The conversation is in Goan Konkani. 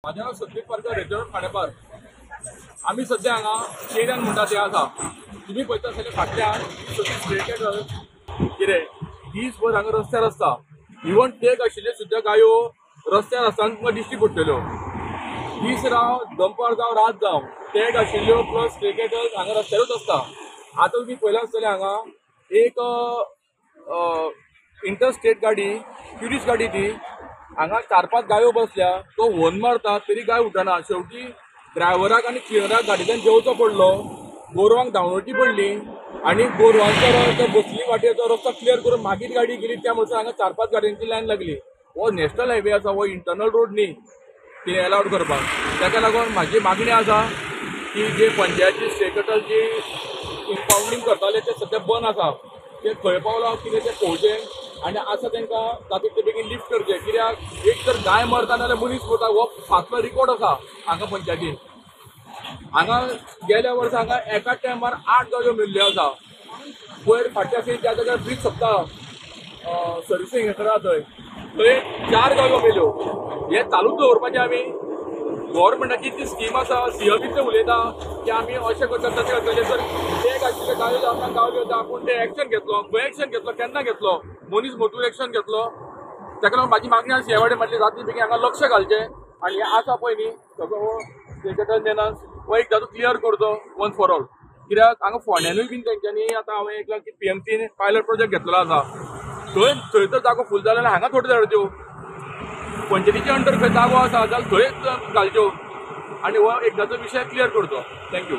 माझें नांव सतीश पारकर, रेजोर्ट खांडेपार. आमी सद्या हांगा केऱ्यान म्हणटा ते आसा. तुमी पळयता जाल्यार फाटल्यान सगळी स्ट्रे कॅटल कितें दीसभर हांगा रस्त्यार आसता. इवन टेक आशिल्ल्यो सुद्दां गायो रस्त्यार आसतना तुमकां दिश्टी पडटल्यो. दीस राव, दनपार जावं, रात जावं, टॅग आशिल्ल्यो प्लस स्ट्रे कॅटल हांगा रस्त्यारूच आसता. आतां तुमी पळयलां आसतलें हांगा एक इंटरस्टेट गाडी, ट्युरिस्ट गाडी ती हांगा 4-5 गायो बसल्या. तो होर्न मारता तरी गाय उठना. शेवटी ड्रायव्हराक आनी क्लिनराक गाडयेंतल्यान देंवचो पडलो. गोरवांक धांवडोवची पडली आनी गोरवांचो बसली वाटेचो रस्तो क्लियर करून मागीर गाडी गेली. त्या म्हणसर हांगा 4-5 गाडयांची लायन लागली. हो नॅशनल हायवे आसा, हो इंटरनल रोड न्ही ती एलावड करपाक. ताका लागून म्हाजी मागणी आसा की जे पंचायती स्ट्रे कॅटल जी इम्पावंडींग करताले ते सद्या बंद आसा, ते खंय पावलां कितें तें पळोवचें आनी आसा तांकां तातूंत ते बेगीन लिफ्ट करचें. कित्याक एक तर गाय मरता नाजाल्यार मनीस मरता, हो फाटलो रिकॉर्ड आसा हांगा पंचायतीन. हांगा गेल्या वर्सा हांगा एकाच टायमार 8 गायो मेल्ल्यो आसा. पयर फाटल्या आसा त्या जाग्यार ब्रीज सोंपता सर्विसींग हें आसा थंय थंय 4 गायो मेल्यो. हें चालूच दवरपाचें. आमी गव्हर्मेंटाची ती स्कीम आसा, सीएबीचे उलयता की आमी अशें करता तशें करतले. तर टॅग आशिल्ले गायो आपणाक गावल्यो, आपूण ते एक्शन घेतलो. खंय एक्शन घेतलो, केन्ना घेतलो, मनीस मरतूर एक्शन घेतलो. ताका लागून म्हाजी मागणी आसा हे वाटेन म्हटलें राती बेगीन हांगा लक्ष घालचें आनी हें आसा पळय न्ही सगळो हो स्ट्रे कॅटल मेनन्स हो एकदां क्लियर करचो वन्स फॉर ऑल. कित्याक हांगा फोंड्यानूय बीन तेंच्यांनी आतां हांवें ऐकलां की पीएमसीन पायलट प्रोजेक्ट घेतलेलो आसा. थंय थंय तर जागो फूल जालो जाल्यार हांगा थोड्यो धाडच्यो. पंचायतीच्या अंडर खंय जागो आसा जाल्यार थंयच घालच्यो आनी हो एकदांचो विशय क्लियर करचो. Thank you.